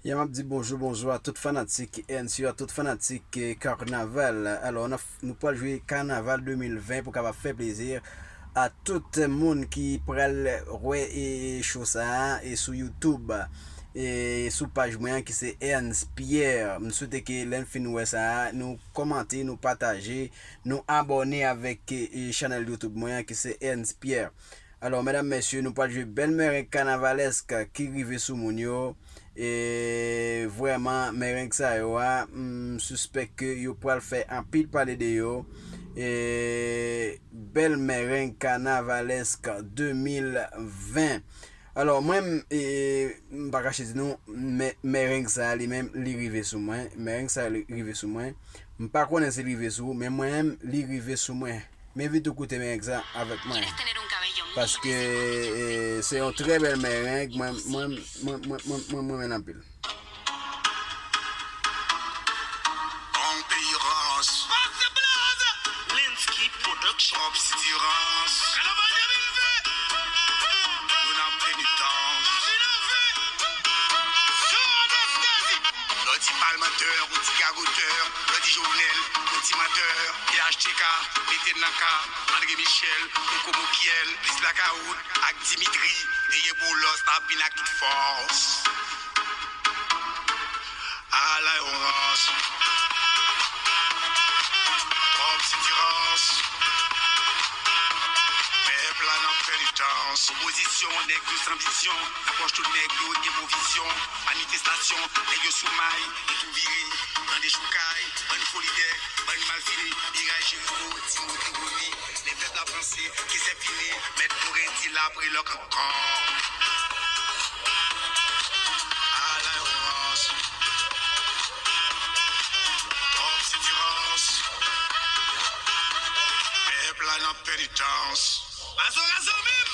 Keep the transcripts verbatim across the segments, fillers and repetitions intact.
Ya, m ap di bonjou, bonjou a tout fanatik N C A, tout fanatik, eh, kanaval. Alò, n ap, nou pral jwe kanaval de mil ven pou kapab fè plezi a tout moun ki pral wè, eh, show sa a, eh, sou YouTube, eh, sou paj mwen an ki se Ernst Pierre. M swete ke lè n fin wè sa a, nou kòmante, nou pataje, nou abòne avèk, eh, chanèl YouTube mwen an ki se Ernst Pierre. Alò, medam, mesye, nou pral jwe bèl mereng kanavalèsk ki rive sou moun yo. E vrèman, mereng sa yo a, m sispèk ke yo pral fè anpil pale de yo. E bèl mereng kanavalèsk de mil ven. Alò, mwen, m, e, m pa kache di nou, mè-, mereng sa a li menm, li rive sou mwen. Mereng sa a li rive sou mwen. M pa konnen si li rive sou ou, men mwen menm, li rive sou mwen. M envite w koute mereng sa avèk mwen. Paske, eh, se yon trè bèl mereng. Mwen, mwen, mwen, mwen, mwen, mwen, mwen renmen l anpil. Bon peyi rans. Linsky Production. Pop City Rans. Kanaval de mil ven. Nou nan penitans. Lè w di palmantè, ou di gagotè. Lè w di Jovenel, ou di mantè. P H T K, mete n nan ka. André Michel, Koko Mokyèl, plis blakawout ak Dimitri, veye Boulos, n ap vin ak tout fòs. Ala yon rans. Kòm sitirans. Pèp la nan penitans. Opozisyon, nèg yo san vizyon. Apwòch tout nèg yo gen pwovizyon. Manifestasyon, nèg yo sou may, yo tou vire. Nan dechoukay, bann fo lidè, bann malfini. Viraj Jeriko, Timote Roni. Lè pèp la panse ke se fini, mèt Moren di l apre lòk ankò. Ala yon rans. Kòm sitirans. Pèp la nan penitans. Mazo Razo menm.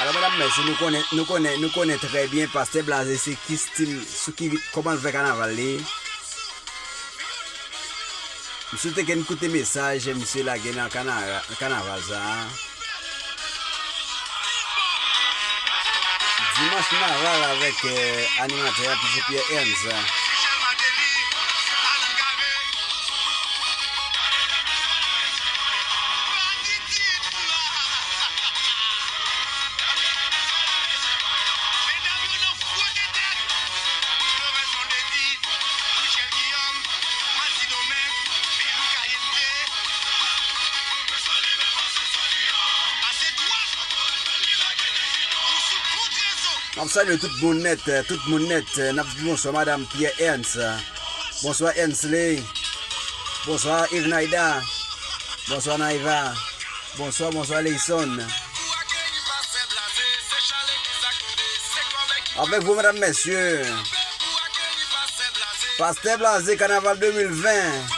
Alò, medam, mesye, nou konnen, nou konnen, nou konnen trè byen Pastè Blaze se ki stil, sou ki rit, kòman l fè kanaval li. M swete ke n koute mesaj misye lage nan kanara-, kanaval sa a. Dimanch kanaval avèk, eh, animatè a, P J Pierre Ernst. M ap salye tout moun nèt, tout moun nèt. N ap di bonswa, madam Pierre Ernst. Bonswa, Ensley. Bonswa, Evenaida. Bonswa, Naiva. Bonswa, bonswa, Leyson. Avèk vou, medam, mesye. Pastè Blaze, kanaval de mil ven.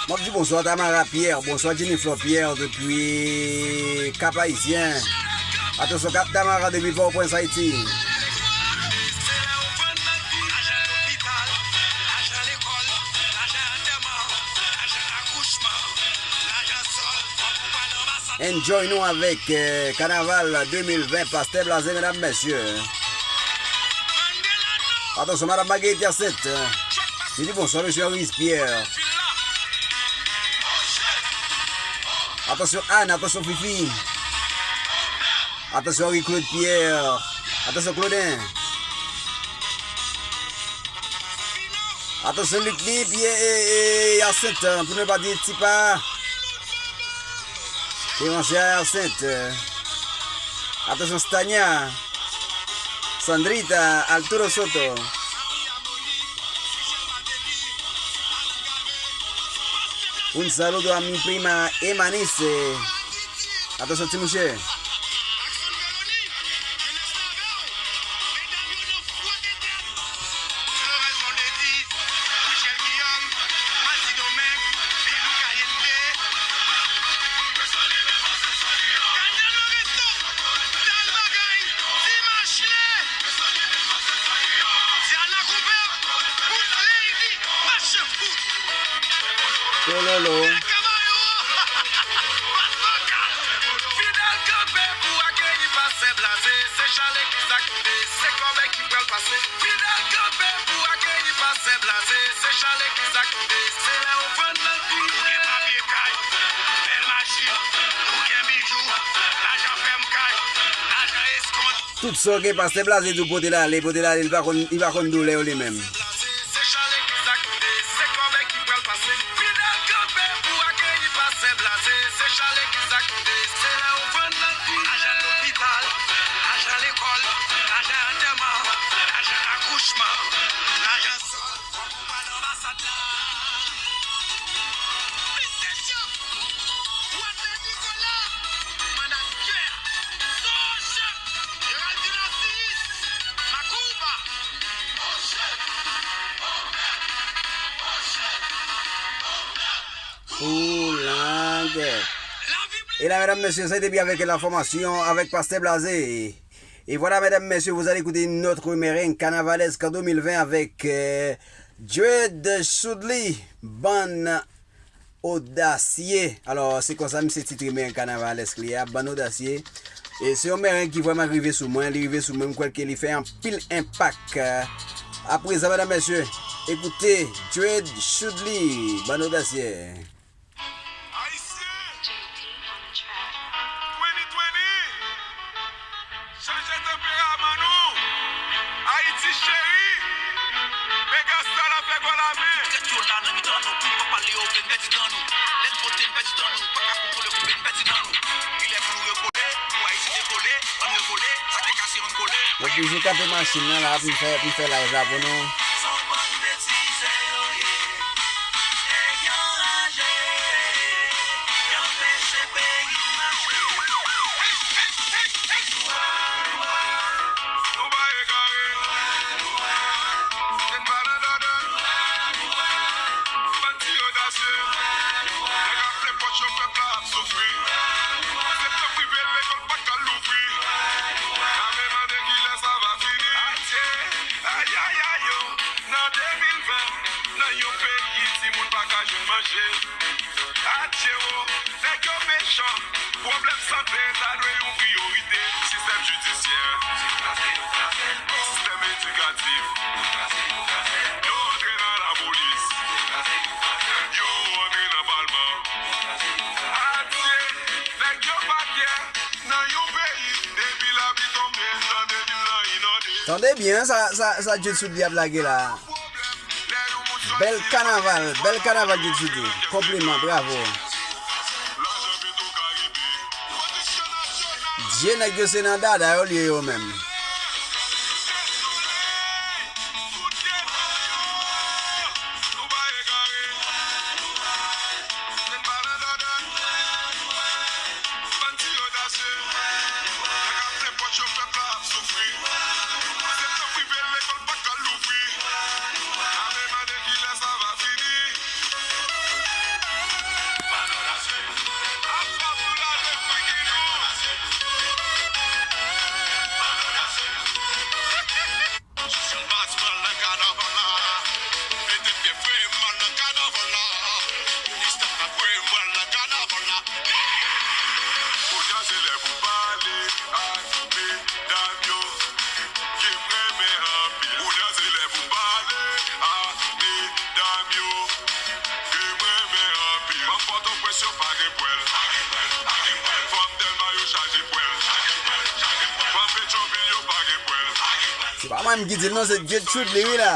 M ap di bonswa Tamara Pierre, bonswa Jennifer Pierre depi Cap Haïtien. Atansyon, Ka-, Tamara depi Pòtoprens, Ayiti. Enjoy nou avèk, eh, kanaval de mil ven, Pastè Blaze, medam, mesye. Atansyon, madam Marguerite Hyacinthe. Li di bonswa, mesye Henri Pierre. Atansyon, Anne, atansyon, Fifi. Atansyon, Henri Claude Pierre. Atansyon, Claudin. Atansyon, Luc Ni, Pierre, e, e, Hyacinthe, pou ne pa di Tipa. Devansè a Hyacinthe. Atansyon, Stania. Sandrita, Arturo Soto. Un saludo a mi prima Emanis. Atansyon, ti mouche. Tololo. Fidèl kanpe pou akeyi pastè Blaze. Se chale ki sa ki pase. Se kòbèy ki pral pase. Fidèl kanpe pou akeyi pastè Blaze. Se chale ki sa ki pase. Se lè ofrann nan rive. Ou gen papye kay, bèl machin, ou gen bijou, lajan fèm kay, lajan eskont. Tout sa w gen, pastè Blaze di w pote l ale, pote l ale, li pa konn, li pa konn doulè w li menm. Pou langèt. E la, medam, mesye, se te byen avèk la fòmasyon, avèk Pastè Blaze. Et voilà, mesdames, messieurs, vous allez écouter notre merengue carnavalesk an de mil ven avèk euh, Dread Shoudly, Bann Odasye. Alò, se konsa misye titre merengue carnavalesk li a, Bann Odasye. E se yon merengue ki vrèman rive sou mwen, li rive sou mwen, m kwè ke li fè anpil enpak. Aprezan, medam, mesye, ekoute Dread Shoudly, Bann Odasye. Ayisyen! Twenty twenty! Chanje tanperaman nou! Ayiti cheri! Megastar la fè gòl a men! Tèt yo la nan mitan nou, pou n pa pale yo vle n pèdi tan nou. Lè n vote n pèdi tan nou, pa ka kontwole koupe n pèdi dan nou. Li lè pou nou rekole, pou Ayiti dekole, ann rekole, sa k te kase ann kole. Mwen toujou kanpe machin nan la, pou m fè, pou m fè live la pou nou. Nan de mil ven, nan yon peyi timoun pa ka jwenn manje. Adje o, nèg yo mechan. Pwoblèm sante ta dwe yon priyorite. Sistèm jidisyè, sistèm edikatif, yo antre nan lapolis, yo antre nan palman. Adje, nèg yo pa fyè nan yon peyi depi lapli tonbe, nan de mil lan inonde. Tande byen sa, sa, sa Jude Soudly ap lage la. Bèl kanaval, bèl kanaval Jude Soudly. Konpliman, bravo. Dye nèg yo se nan dada yo l ye yo menm. Jan baz pral nan kanaval la. Mete pye frè m al nan kanaval la. Istaf la frè m al nan kanaval la. Kounye a se lè pou pale ak medam yo ke m renmen anpil. Kounye a se lè pou pale ak medam yo ke m renmen anpil. Fanm Pòtoprens yo pa gen pwèl. Fanm Dèlma yo chaje pwèl. Fanm Petyonvil yo pa gen pwèl. Se pa mwen menm ki di l non, se Jude Soudly wi la.